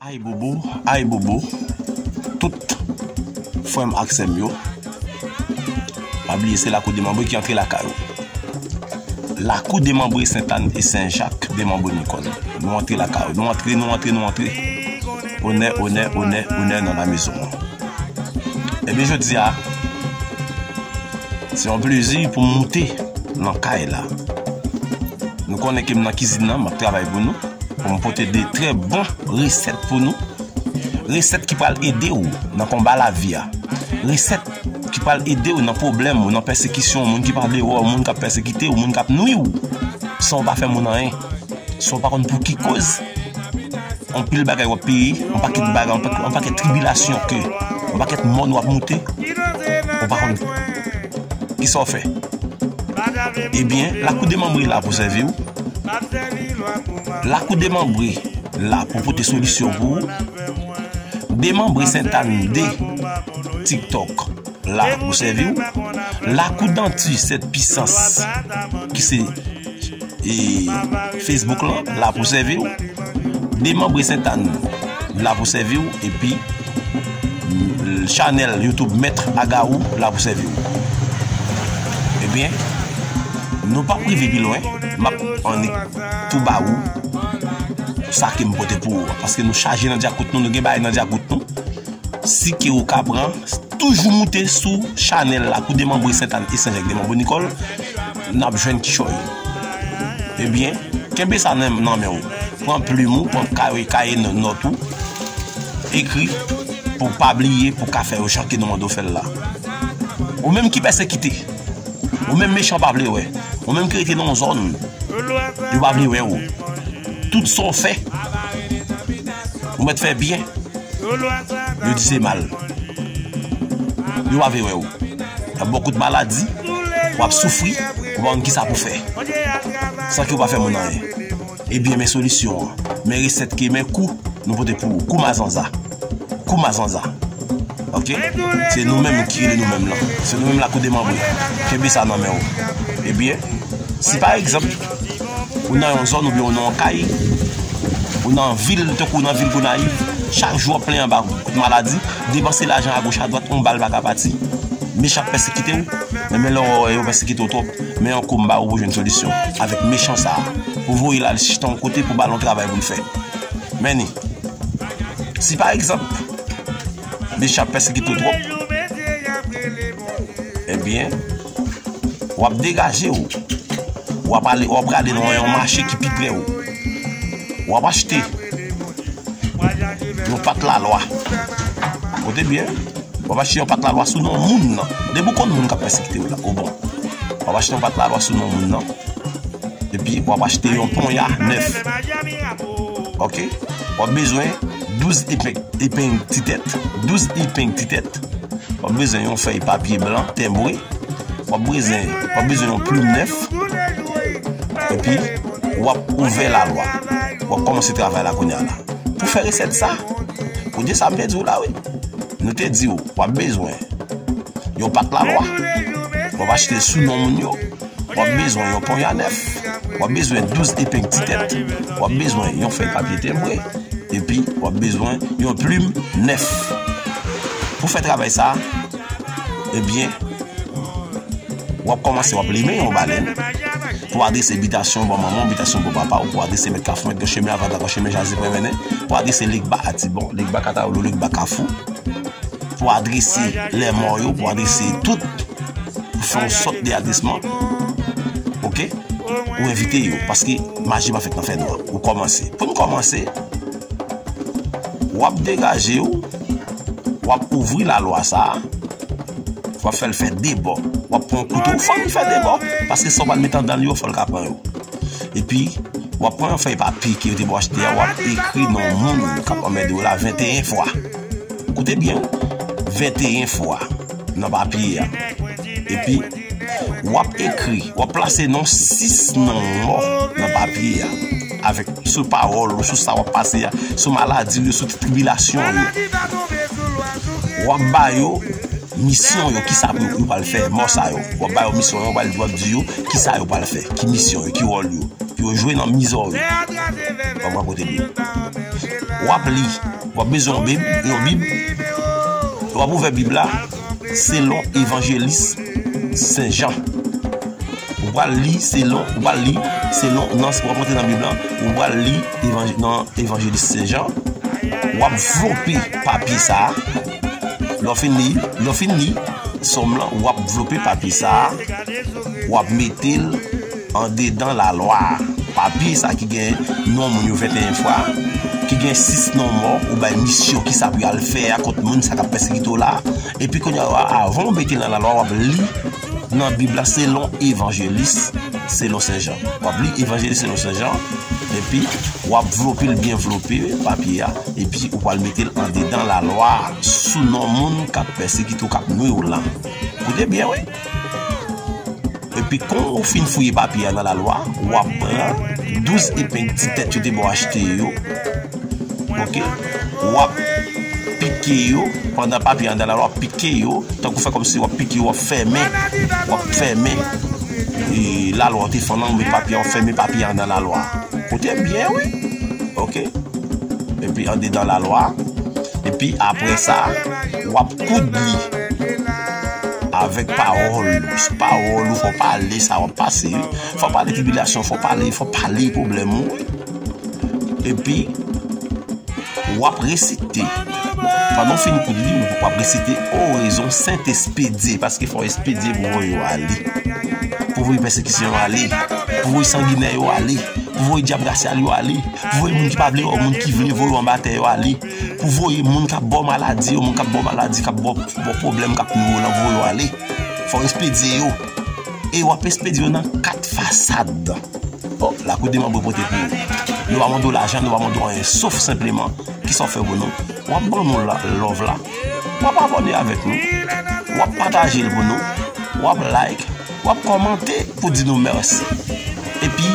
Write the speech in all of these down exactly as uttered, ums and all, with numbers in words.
Ay bobo, ay bobo, tout frè m ak sè m yo, pa bliye se lakou demanbre ki antre lakay ou. Lakou demanbre Sentàn e Sen Jak, demanbre Nikòl. Nou antre lakay ou, nou antre, nou antre, nou antre. Onè, onè, onè, onè nan lamezon an. Ebyen, jodi a, se yon plezi pou m moute nan kay la. Nou konnen ke m nan kizin nan, m ap travay pou nou, pou m pote de trè bon resèt pou nou. Resèt ki pral ede w nan konba lavi a. Resèt ki pral ede w nan pwoblèm ou, nan pèsekisyon, moun ki pa vle wè w, moun k ap pèsekite w, moun k ap nwi w. San w pa fè moun anyen. San w pa konn pou ki koz. Anpil bagay w ap peye, yon pakèt bagay, yon pakèt, yon pakèt tribilasyon ke, yon pakèt mòn w ap moute, ou pa konn kisa w fè. Ebyen, lakou demanbre la pou sèvi w. Lakou demanbre la pou pote solisyon pou ou. Demanbre Sentàn de TikTok la pou sèvi w. Lakou danti Sèt Pisans ki se e Facebook lan la pou sèvi w. Demanbre Sentàn la pou sèvi w. Epi chanèl YouTube Mèt Agawou la pou sèvi w. Ebyen, nou p ap rive pi lwen. M ap annik tou ba ou sa ke m pote pou ou. Paske nou chaje nan djakout nou, nou gen bagay nan djakout nou. Si ke ou ka pran, toujou moute sou chanèl la pou demanbre Sentàn e Sen Jak, demanbre Nikòl, n ap jwenn kichòy. Ebyen, kenbe sa nan, nan men w. Pran plim ou, pran kaye, kaye nòt ou. Ekri pou w pa bliye, pou w ka fè yo jan ke nou mande w fè l la. Ou menm ki pèsekite, ou menm mechan pa vle wè, ou menm ki rete nan yon zòn, yo pa vle wè w. Tout sa w fè, ou mèt fè byen. Yo di se mal. Yo pa vle wè w. Y ap ba w kout maladi, w ap soufri, ou pa konn kisa pou fè. San ke w pa fè moun anyen. Ebyen, men solisyon an. Men resèt ke, men kou nou pote pou ou. Kou mazanza. Kou mazanza. Oke? Se nou menm ki rele nou menm lan. Se nou menm lakou demanbre. Kenbe sa nan men w. Ebyen, si pa egzanp, ou nan yon zòn oubyen ou nan yon kay, ou nan vil, tankou ou nan vil Gonayiv, chak jou w ap plenyen anba kout maladi, depanse lajan agoch adwat, yon bal pa ka pati. Mechan ap pèsekite w, men, men lè w wè yo pèsekite w twòp, men yon kou m ba ou pou jwenn solisyon avèk mechan sa a, pou voye l al chita yon kote pou ba l yon travay pou l fè. Men ni, si pa egzanp, mechan ap pèsekite w twòp, ebyen, w ap degaje w. W ap ale, w ap prale nan yon mache ki pi pre w. W ap achte yon pat lalwa. Koute byen. W ap achte yon pat lalwa sou non moun nan. Depi w konn moun k ap pèsekite w la, ou bon. W ap achte yon pat lalwa sou non moun nan. Epi w ap achte yon ponya nèf. Oke? W ap bezwen douz epeng, epeng ti tèt. Douz epeng ti tèt. W ap bezwen yon fèy papye blan tenbre. W ap bezwen, w ap bezwen yon plim nèf. Epi, w ap ouvè lalwa. W ap kòmanse travay la kounye a la. Pou fè resèt sa, koute sa m te di w la, wi. Nou te di w, w ap bezwen yon pat lalwa. W ap achte sou non moun yo. W ap bezwen yon ponya nèf. W ap bezwen douz epeng ti tèt. W ap bezwen yon fèy papye tenbre. Epi, w ap bezwen yon plim nèf. Pou fè travay sa, ebyen, w ap kòmanse, w ap limen yon balèn pou adrese bitasyon bò manman w, bitasyon bò papa w, pou adrese mèt kafou, mèt gran chemen, avadra, gran chemen, jaze, pwen mennen, pou adrese Legba Atibon, Legba Katawolo, Legba Kafou, pou adrese lèmò yo, pou adrese tout, pou fè yon sòt de adresman. Oke? Ou envite yo, paske maji pa fèt nan fènwa. Ou kòmanse. Pou n kòmanse, w ap degaje w, w ap ouvri lalwa sa a, w ap fè l fè de bò. W ap pran yon kouto, w fè l fè de bò, paske sa w pral mete anndan l yo, fò l ka pran yo. Epi, w ap pran yon fèy papye ke yo te ba w achte a, w ap ekri non moun k ap anmède w la venteyen fwa. Koute byen, wi. Venteyen fwa nan papye a. Epi, w ap ekri, w ap plase non sis non mò nan papye a. Avèk sou pawòl ou, sou sa w ap pase a, sou maladi w yo, sou tribilasyon w yo. W ap ba yo misyon yo, kisa pou yo, yo pral fè, mò sa yo. W ap ba yo misyon yo, w ap di yo kisa yo pral fè, ki misyon yo, ki wòl yo. pou yo jwe nan mizò yo. Ban m rakonte byen. W ap li, w ap bezwen yon bib, yon bib. W ap ouvè bib la selon Evanjelis Sen Jan. Ou pral li selon, ou pral li selon, nan, w ap antre nan bib la, ou pral li evanj-, nan Evanjelis Sen Jan. W ap vlope papye sa a. Lè w fin li, lè w fin li sòm lan, w ap vlope papye sa a. W ap mete l andedan lalwa a. Papye sa ki gen non moun yo venteyen fwa, ki gen sis non mò, ou bay misyon ki sa pou y al fè a kont moun sa k ap pèsekite w la. Epi kounye a, avan w mete l nan lalwa, w ap li nan bib la selon Evanjelis selon Sen Jan. W ap li Evanjelis selon Sen Jan, epi w ap vlope l byen vlope papye a, epi ou pral mete l andedan lalwa a sou non moun k ap pèsekite w, k ap nwi w lan. Koute byen, wi. Epi, kon ou fin fouye papye a nan lalwa, w ap pran douz epeng ti tèt yo te ba w achte yo. Oke? W ap pike yo, pandan papye a anndan lalwa, w ap pike yo, tankou fè kòmsi w ap pike yo, w ap fèmen, w ap fèmen, e, lalwa w te fè nan men papye a, w ap fèmen papye a anndan lalwa. Koute byen, wi. Oke? Epi, andedan lalwa, epi apre sa, w ap koud li avèk pawòl ou. Pawòl ou, fò w pale sa w ap pase, wi. Fò w pale tribilasyon, fò w pale, fò w pale pwoblèm ou, wi. Epi, w ap resite. Pandan w fin koud li, w ap resite oraison Saint-Expédié, paske fò w espedye pou voye yo ale. Pou voye pèsekisyon yo ale. Pou voye sanginè yo ale. Pou voye dyab rasyal yo ale. Pou voye moun ki pa vle wè w, moun ki vle voye w anba tè yo ale. Pou voye moun k ap ba w maladi yo, moun k ap ba w maladi, k ap ba w, ba w pwoblèm, k ap nwi w lan, voye yo ale. Fò w espedye yo. E w ap espedye yo nan kat fasad. Bon, lakou demanbre pote pou ou. Nou pa mande w lajan, nou pa mande w anyen, sof senpleman, kisa w fè pou nou? W ap ban nou la, love la. W ap abòne avèk nou. W ap pataje l pou nou. W ap like. W ap kòmante pou di nou mèsi. Epi,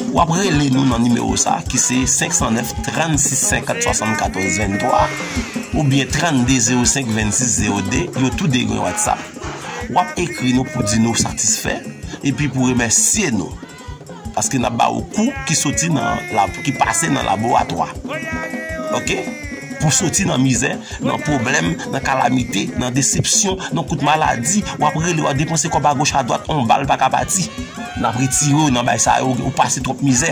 w ap rele nou nan nimewo sa, ki se senk san nèf, trannsis senkant, swasannkatòz, venntwa, oubyen trannde zewo senk, vennsis zewo de, yo tou de gen WhatsApp. W ap ekri nou pou di nou satisfè, epi pou remèsye nou. Paske n ap ba ou kou ki soti nan la, ki pase nan laboratwa. Oke? Pou soti nan mizè, nan pwoblèm, nan kalamite, nan desepsyon, nan kout maladi, w ap rele, w ap depanse kòb agoch adwat, on bal pa ka pati. N ap retire w nan bay sa yo, ou pase twòp mizè.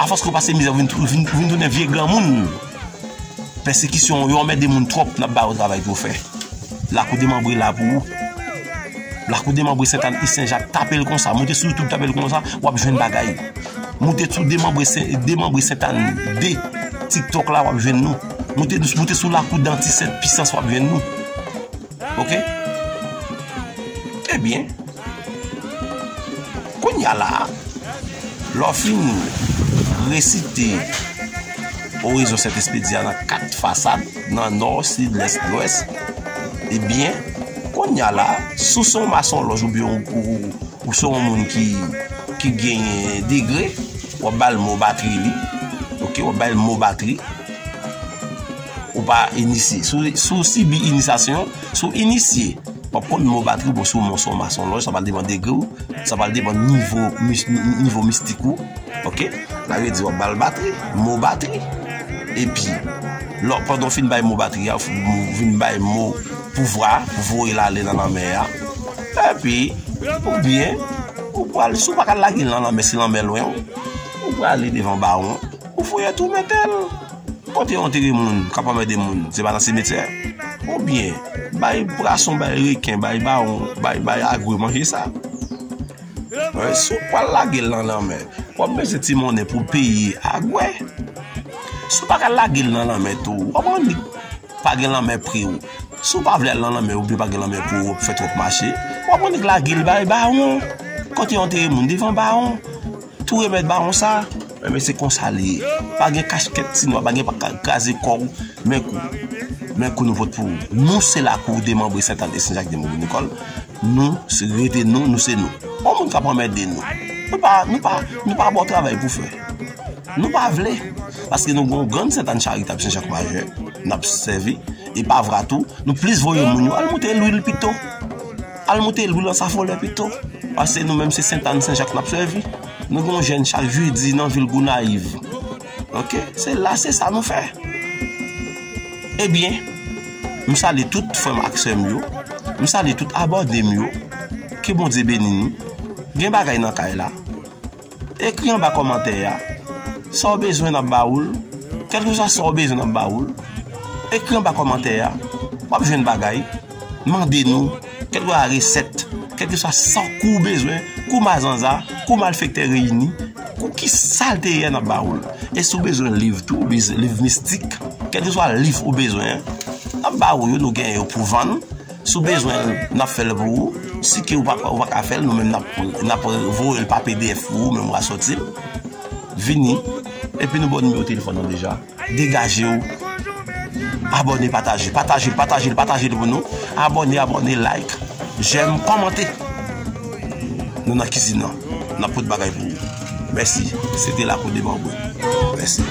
Afòs ke w pase mizè, ou vin, ou vin, ou vin tounen vye granmoun. Pèsekisyon yo anmède moun twòp, n ap ba yo travay pou yo fè. Lakou demanbre la pou ou. Lakou demanbre Sentàn e Senjak, tape l konsa. Moute sou YouTube, tape l konsa, w ap jwenn bagay. Moute sou demanbre Sen-, demanbre Sentàn de TikTok la, w ap jwenn nou. Moute, moute sou lakou danti Sent Pisans, w ap jwenn nou. Oke? Ebyen, kounye a la a, lè w fin resite oraison Saint-Expédié a nan kat fasad, nan nò, sid, lès, lwès, ebyen, kounye a la, si w se yon masonlòj oubyen ou, ou, ou se yon moun ki, ki genyen degre, w ap ba l mo batri li. Oke, w ap ba l mo batri. Ou pa inisye. Si w, si w sibi inisyasyon, si w inisye, w ap konn mo batri, bon, si w se yon masonlòj, sa pral depann degre w, sa pral depann nivo mis-, nivo mistik ou. Oke? Sa vle di w ap ba l batri, mo batri. Epi, lò, pandan w fin bay mo batri a, w vin bay mo pouvwa, voye l ale nan lanmè a. Epi, oubyen, ou pral, si w pa ka lage l nan lanmè, si lanmè lwen w, ou prale devan bawon, ou fouye tou mete l. Kote yo antere moun k ap anmède moun, se pa nan simetyè? Oubyen, bay pwason, bay reken, bay bawon, bay, bay agwe manje sa. Wi, si w pral lage l nan lanmè, w ap bezwen ti monnen pou peye agwe. Si w pa ka lage l nan lanmè tou, w ap annik pa gen lanmè pre w. Si w pa vle al nan lanmè oubyen pa gen lanmè pou w, w ap fè twòp mache, w ap annik lage l bay bawon. Kote yo antere moun, devan bawon. Tou remèt bawon sa, men se konsa li ye. Pa gen kachkèt ti nwa, pa gen pa ka kraze kò w, men kou. Men kou nou pot pou ou. Nou se lakou demanbre Sentàn e Senjak Demanbre Nikòl. Nou, se rete nou, nou se nou. Yon moun k ap anmède nou. Nou pa, nou pa, nou pa ba w travay pou fè. Nou pa vle. Paske nou gen yon grann Sentàn charitab Senjak Majè, n ap sèvi. E pa vra tou, nou plis voye moun yo al moute lwil pito. Al moute lwil an Safolè pito. Paske nou menm se Sentàn Senjak n ap sèvi. Nou gen yon jèn chak jedi nan vil Gonayiv. Ok? Se la, se sa nou fè. Ebyen, m salye tout frè m ak sè m yo. M salye tout abòne m yo. Ke Bondye beni nou. Gen bagay nan kay la. Ekri anba kòmantè a. Sa w bezwen, n ap ba ou l. Kèlkeswa sa w bezwen, n ap ba ou l. Ekri anba kòmantè a. W ap jwenn bagay. Mande nou. Kèlkeswa resèt. Kèlkeswa sa kou w bezwen. Kou mazanza. Kou malfektè reyini. Kou ki sa l te ye, n ap ba ou l. E si w bezwen liv tou, bez- liv mistik. Kèlkeswa liv ou bezwen, n ap ba ou yo, nou gen yo pou vann. Si w bezwen l, n ap fè l pou ou. Si ke ou pa, ou pa ka fè l, nou menm n ap, n ap voye l pa P D F pou ou, menm w a sòti l. Vini. Epi nou ba w nimewo telefòn nan deja. Degaje w. Abòne, pataje. Pataje l, pataje l, pataje l pou nou. Abòne, abòne, like, j'aime, kòmante. Nou nan kizin nan. N ap pot bagay pou ou. Mèsi. Se te Lakou de Manbri. Mèsi.